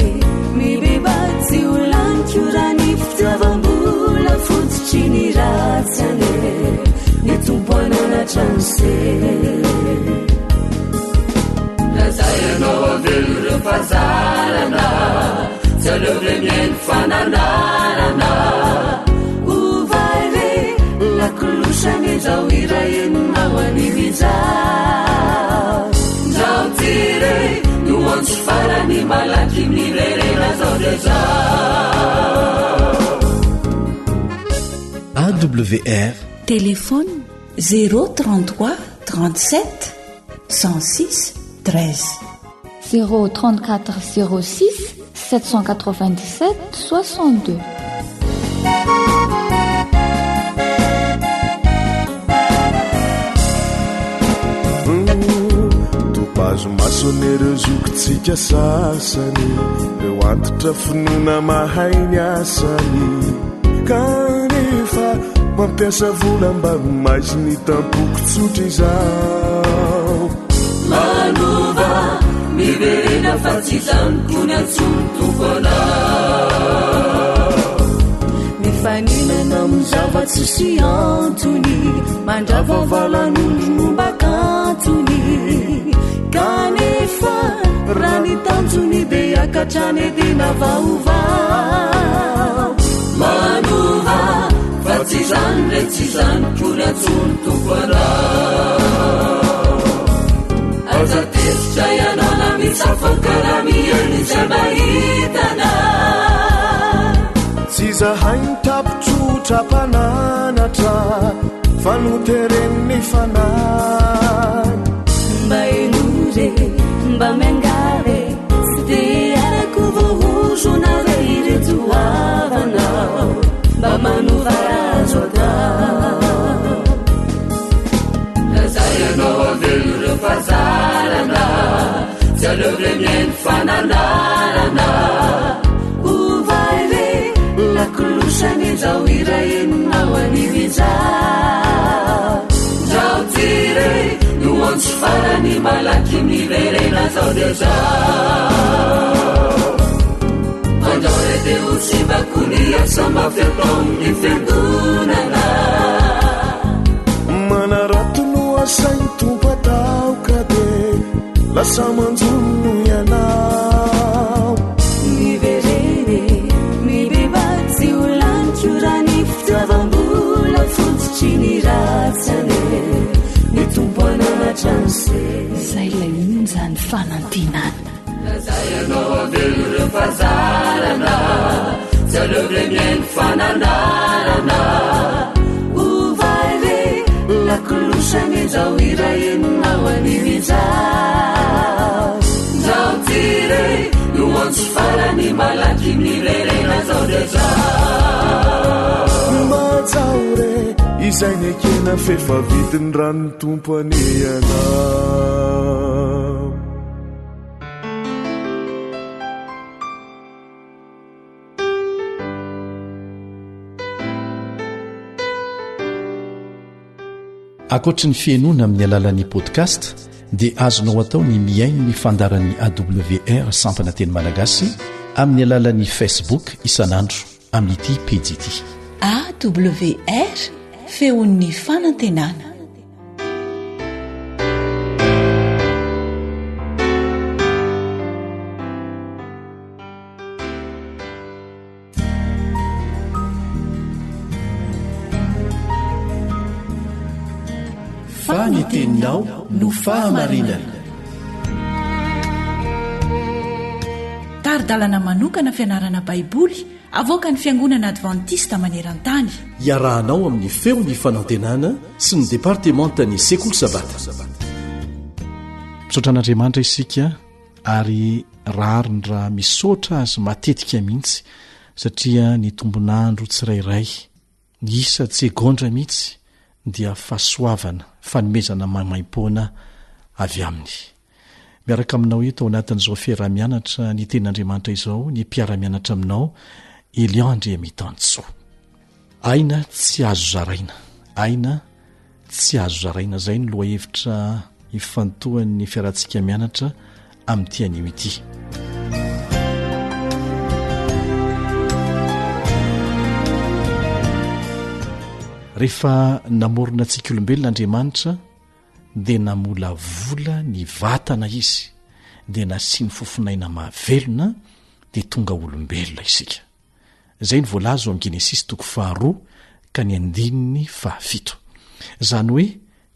mibebaha tsy ho lany koa raha ny fitiavam-bola fototry ny. fananarana. Ovay re lakolosany izao irahinao anio izao. Ndrao ty re no antso farany malaky miverena zao dia zao. AWR. Téléphone 033 37 106 13. 034 06 797 62. Topazo mason'ireo zokintsika sasany, ireo antitra finoana mahay ny asany. Kanefa mampiasa vola mba ho maiziny tampoko tsotra izao. Manova, miverena fa tsy izany koa ny antson'ny Tompo anao. Mifaninana amin'ny zava-tsisy antony, mandrava valan'ondry momba kantony. Kanefa raha ny tanjony dia hiakatra any Edena vaovao. Manova fa tsy izany re tsy izany koa ny antson'ny Tompo anao. Aza tezitra ianao na mitsafaka raha mihaino izay mba hitanao. Tsy izahay no tapitrotra mpananatra fa noteren'ny fanahy. Mba henoy re, mba miangavy e, tsy dia arako voahozona ve ireto havanao, mba manova raha azo atao. Lazay ianao avelo ireo fahazarana, tsy aleo ve mihaino fananarana. Ovay re lakolosany izao hirahinao anio izao. Ndrao ty re no antso farany malaky miverena zao dia zao. Fandrao re dia ho simbako ny asa mafy ataon'ny fiangonana. Manarato no asain'ny Tompo atao ka dia lasa manjono ianao. Miverena e, mibebaha tsy ho laniko raha ny fitiavam-bola fototry ny ratsy anie. Ny Tompo hananatra ny se. Izay ilay onjan'ny fanantenana. Lazay ianao avelo ireo fahazarana, tsy aleo ve mihaino fananarana. Ovay re lakolosany izao hirahinao anio izao. Ndrao ty re no antso farany malaky miverena zao dia zao. Mba tsao re izay nekena f'efa vidin'ny ran'ny Tompo anie ianao. Ankoatry ny fihainoana amin'ny alalan'ny podcast dia azonao atao ny mihaino ny fandaharan'ny AWR sampana teny malagasy amin'ny alalan'ny Facebook isan'andro amin'ity pejy ity. AWR, feon'ny fanantenana. Fa ny teninao no fahamarinana. Tari-dalana manokana fianarana Baiboly avoakan'ny Fiangonana Advantista maneran-tany. Iarahanao amin'ny Feon'ny Fanantenana sy ny Departemantan'ny Sekoly Sabata. Misaotra an'Andriamanitra isika ary rariny raha misaotra azy matetika mihitsy satria ny tombon'andro tsirairay, ny isa-tsegondra mihitsy dia fahasoavana, fanomezana maimaimpoana avy aminy. Miaraka aminao eto ao anatin'izao fiaraha-mianatra ny Tenin'Andriamanitra izao ny mpiara-mianatra aminao Elian Andriamitansoa. Aina tsy azo zaraina. Aina tsy azo zaraina. Izay no lohahevitra ifantohan'ny fiarahantsika mianatra amin'ity anio ity. Rehefa namorona antsika olombelona Andriamanitra dia namolavola ny vatana izy dia nasiany fofonaina mahavelona dia tonga olombelona isika. Izay no voalaza ao amin'ny Genesisy toko faharoa ka ny andininy fahafito. Izany hoe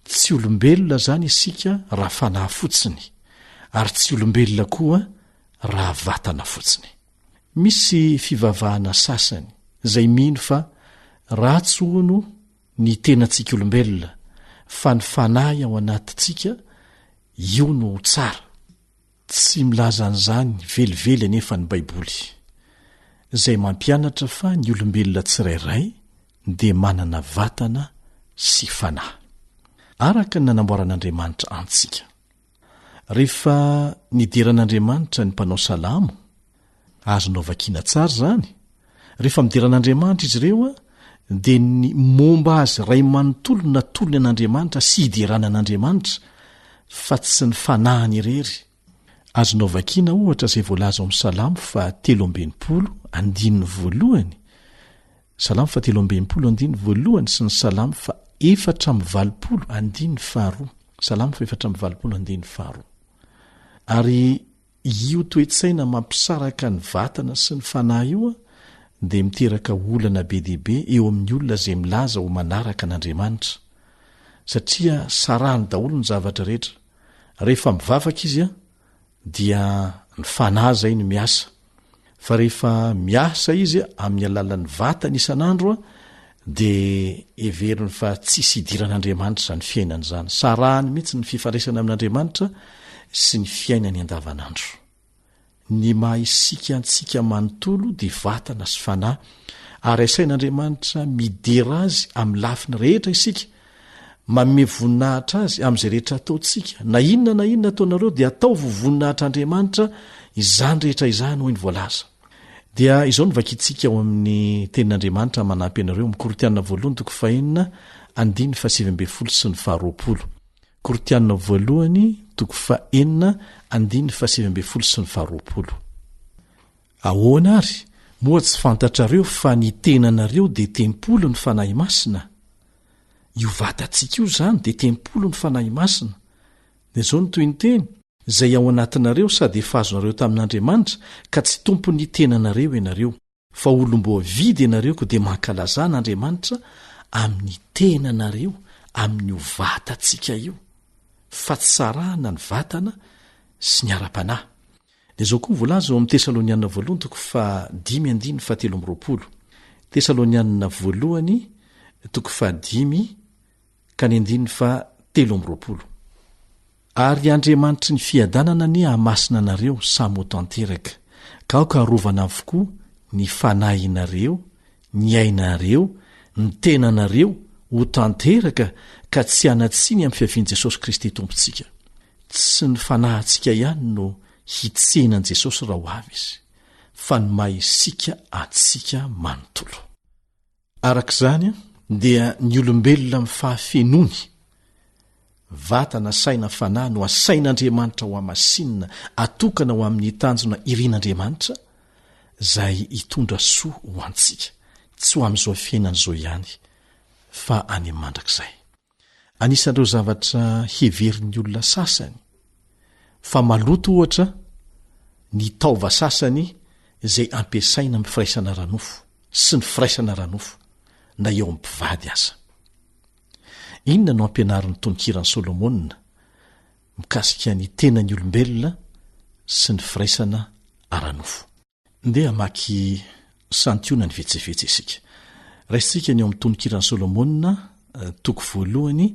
tsy olombelona izany isika raha fanahy fotsiny, ary tsy olombelona koa raha vatana fotsiny. Misy fivavahana sasany izay mino fa ratsy hono ny tenantsika olombelona fa ny fanahy ao anatintsika io no tsara. Tsy milaza an'izany velively anefa ny Baiboly, izay mampianatra fa ny olombelona tsirairay dia manana vatana sy fanahy, araka ny nanamboaran'Andriamanitra antsika. Rehefa nidera an'Andriamanitra ny mpanao salamo, azonao vakiana tsara izany, rehefa midera an'Andriamanitra izy ireo dia ny momba azy iray manontolo no natolony an'Andriamanitra sy hiderana an'Andriamanitra fa tsy ny fanahiny irery. Azonao vakiana ohatra izay voalaza ao amin'ny Salamo faha-63 andininy voalohany, Salamo faha-63 andininy voalohany sy ny Salamo faha-84 andininy faharoa, Salamo faha-84 andininy faharoa. Ary io toe-tsaina mampisaraka ny vatana sy ny fanahy io dia miteraka olana be dia be eo amin'ny olona izay milaza ho manaraka an'Andriamanitra, satria sarahiny daholo ny zavatra rehetra. Rehefa mivavaka izy dia ny fanahy izay no miasa, fa rehefa miasa izy amin'ny alalan'ny vatany isan'andro dia heveriny fa tsisy idiran'Andriamanitra izany fiainany izany. Sarahiny mihitsy ny fifandraisana amin'Andriamanitra sy ny fiainany andavanandro. Ny maha isika antsika manontolo dia vatana sy fanahy, ary asain'Andriamanitra midera Azy amin'ny lafiny rehetra isika, manome voninahitra Azy amin'izay rehetra ataontsika. Na inona na inona ataonareo dia ataovy ho voninahitr'Andriamanitra izany rehetra izany, hoy ny voalaza. Dia izao no vakintsika ao amin'ny Tenin'Andriamanitra manampy anareo amin'ny Korintiana voalohany toko fahenina andininy fahasivy ambin'ny folo sy ny faharoapolo. Korintiana voalohany toko fahenina andininy fahasivy ambin'ny folo sy ny faharoapolo. Ahoana ary, moa tsy fantatrareo fa ny tenanareo dia tempolin'ny Fanahy Masina? Io vatantsika io izany dia tempolin'ny Fanahy Masina. Dia izao no toy ny teny, izay ao anatinareo sady efa azonareo tamin'Andriamanitra, ka tsy tompon'ny tenanareo ianareo, fa olom-boavidy ianareo koa dia mankalazà an'Andriamanitra amin'ny tenanareo amin'io vatantsika io, fa tsy sarahana ny vatana sy ny ara-panahy. Dia izao koa ny voalaza ao amin'ny Tesalonianina voalohany toko fahadimy andininy fahatelo amby roapolo. Tesalonianina voalohany toko fahadimy ka ny andininy fahatelo amby roapolo. Ary Andriamanitry ny fiadanana anie hahamasina anareo samy ho tanteraka, ka aoka harovana avokoa ny fanahinareo, ny ainareo, ny tenanareo, ho tanteraka ka tsy hanan-tsiny amin'ny fiavian'i Jesosy Kristy Tompontsika. Tsy ny fanahintsika ihany no hitsena an'i Jesosy raha ho avy Izy, fa ny maha isika antsika manontolo. Araka izany dia ny olombelona amin'ny fahafenoany, vatana, saina, fanahy, no asain'Andriamanitra ho hamasinina, atokana ho amin'ny tanjona irin'Andriamanitra, izay hitondra soa ho antsika, tsy ho amin'izao fiainana izao ihany, fa any amin'ny mandrakizay. Anisan'ireo zavatra heverin'ny olona sasany fa maloto, ohatra, ny taova sasany izay ampiasaina amin'ny firaisana ara-nofo sy ny firaisana ara-nofo, na eo amin'ny mpivady aza. Inona no ampianarin'ny Tononkiran'i Solomona mikasika ny tenan'ny olombelona sy ny firaisana ara-nofo? Ndeha hamaky santionany vetsevetse isika. Raisintsika ny ao amin'ny Tononkiran'i Solomona, toko voalohany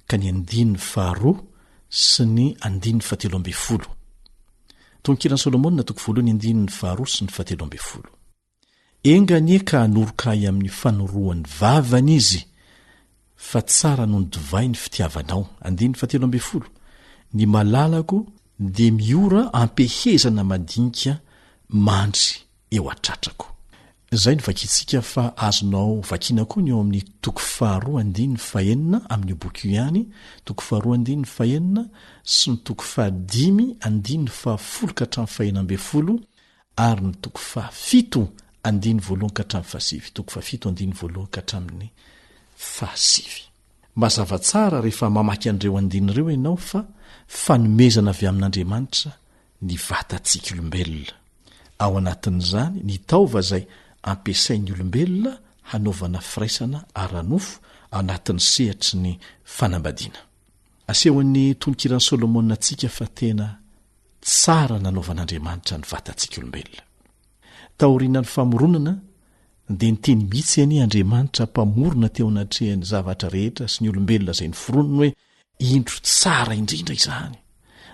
ka ny andininy faharoa sy ny andininy fahatelo ambin'ny folo. Tononkiran'i Solomona, toko voalohany andininy faharoa sy ny fahatelo ambin'ny folo. Enga anie ka hanoroka ahy amin'ny fanoroan'ny vavany izy, fa tsara noho ny divay ny fitiavanao. Andininy fahatelo ambin'ny folo. Ny malalako dia miora am-pehezana madinika mandry eo an-tratrako. Izay no vakintsika fa azonao vakiana koa ny ao amin'ny toko faharoa andininy fahenina amin'io boky io ihany, toko faharoa andininy fahenina sy ny toko fahadimy andininy fahafolo ka hatramin'ny fahenina ambin'ny folo ary ny toko fahafito andininy voalohany ka hatramin'ny fahasivy, toko fahafito andininy voalohany ka hatramin'ny fahasivy. Mazava tsara rehefa mamaky an'ireo andininy ireo ianao fa fanomezana avy amin'Andriamanitra ny vatantsika olombelona. Ao anatin'izany ny taova izay ampiasain'ny olombelona hanaovana firaisana ara-nofo anatin'ny sehatry ny fanambadiana. Asehon'ny Tononkiran'i Solomona antsika fa tena tsara nanaovan'Andriamanitra ny vatantsika olombelona. Taorian'ny famoronana dia niteny mihitsy anie Andriamanitra Mpamorona teo anatrehan'ny zavatra rehetra sy ny olombelona izay noforoniny hoe indro tsara indrindra izany.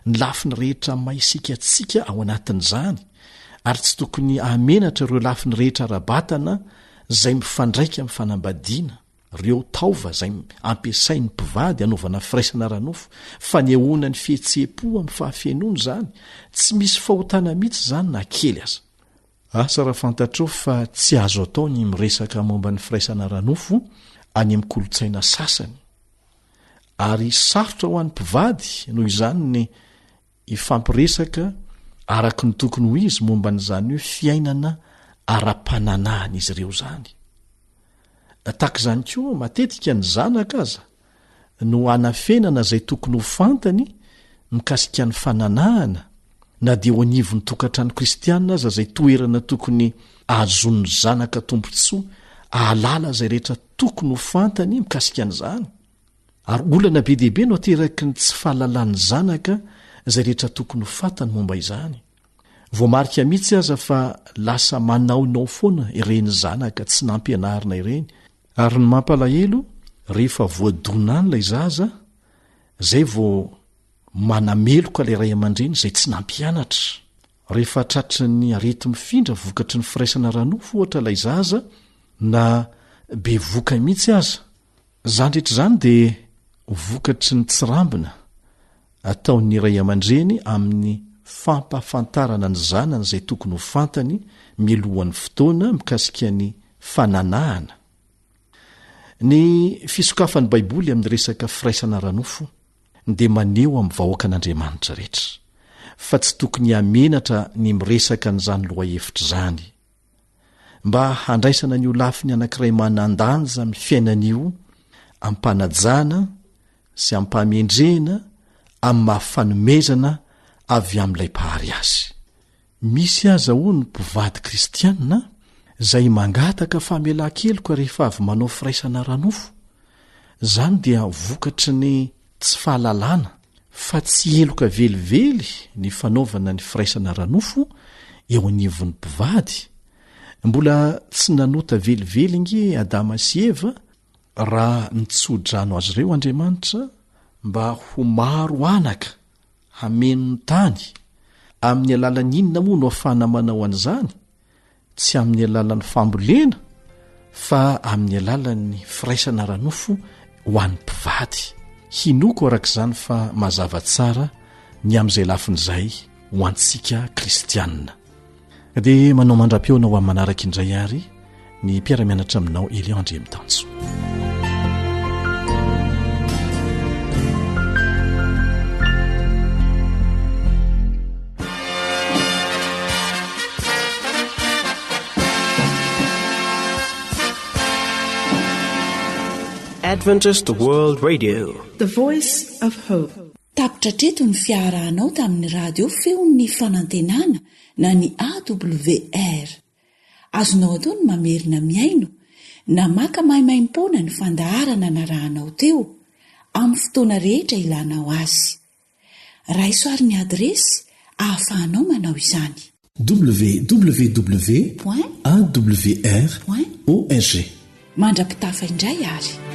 Ny lafiny rehetra maha isika antsika ao anatin'izany ary tsy tokony hahamenatra ireo lafiny rehetra ara-batana izay mifandraika amin'ny fanambadiana. Ireo taova izay ampiasain'ny mpivady hanaovana firaisana ara-nofo, fanehoana ny fihetseham-po amin'ny fahafenoana izany, tsy misy fahotana mihitsy izany na kely aza. Asa raha fantatrao fa tsy azo atao ny miresaka momba ny firaisana ara-nofo any amin'ny kolontsaina sasany, ary sarotra ho an'ny mpivady noho izany ny hifampiresaka araka ny tokony ho izy momba an'izany hoe fiainana ara-pananahan'izy ireo izany. Tahaka izany koa, matetika ny zanaka aza no anafenana izay tokony ho fantany mikasika ny fananahana, na dia eo anivon'ny tokantrano kristiana aza izay toerana tokony ahazoan'ny zanaka tombontsoa hahalala izay rehetra tokony ho fantany mikasika an'izany. Ary olana be dia be no ateraky ny tsy fahalalan'ny zanaka izay rehetra tokony ho fantany momba izany. Voamarika mihitsy aza fa lasa manaonao foana ireny zanaka tsy nampianarina ireny. Ary ny mampalahelo, rehefa voadona any ilay zaza, izay vao manameloka ilay ray aman-dreny izay tsy nampianatra. Rehefa tratry ny areti-mifindra vokatry ny firaisana ara-nofo ohatra ilay zaza, na bevoka mihitsy aza, Izany rehetra izany dia vokatry ny tsirambina ataon'ny ray aman-dreny amin'ny fampahafantarana ny zanany izay tokony ho fantany mialohan'ny fotoana mikasika ny fananahana. Ny fisokafan'ny Baiboly amin'ny resaka firaisana ara-nofo dia maneho amin'ny vahoakan'Andriamanitra rehetra fa tsy tokony hamenatra ny miresaka an'izany lohahevitra izany. Mba handraisana an'io lafiny anankiray manan-danja amin'ny fiainana io am-panajana sy am-pahamendrehana amin'ny maha fanomezana avy amin'ilay Mpahary azy. Misy aza hono mpivady kristiana izay mangataka famelan-keloka rehefa avy manao firaisana ara-nofo. Izany dia vokatry ny tsy fahalalana fa tsy heloka velively ny fanaovana ny firaisana ara-nofo eo anivon'ny mpivady. Mbola tsy nanota velively ange Adama sy Eva raha nitso-drano azy ireo Andriamanitra mba ho maro anaka hameno ny tany. Amin'ny alalan'ny inona moa no afahana manao an'izany? Tsy amin'ny alalan'ny fambolena fa amin'ny alalan'ny firaisana ara-nofo ho an'ny mpivady. Hinoako araka izany fa mazava tsara ny amin'izay lafiny izay ho antsika kristianina. Dia manao mandra-pihaona ho amin'ny manaraka indray ary ny mpiara-mianatra aminao Elion Andriamitanjo. Adventist World Radio. The Voice of Hope. Tapitra hatreto ny fiarahanao tamin'ny radio feon'ny fanantenana na ny AWR. Azonao atao ny mamerina mihaino na maka maimaimpoana ny fandaharana narahanao teo, amin'ny fotoana rehetra ilanao azy. Raiso àry ny adiresy ahafahanao manao izany. Www. Point. Awr. Point. Org. Mandra-pitafa indray ary.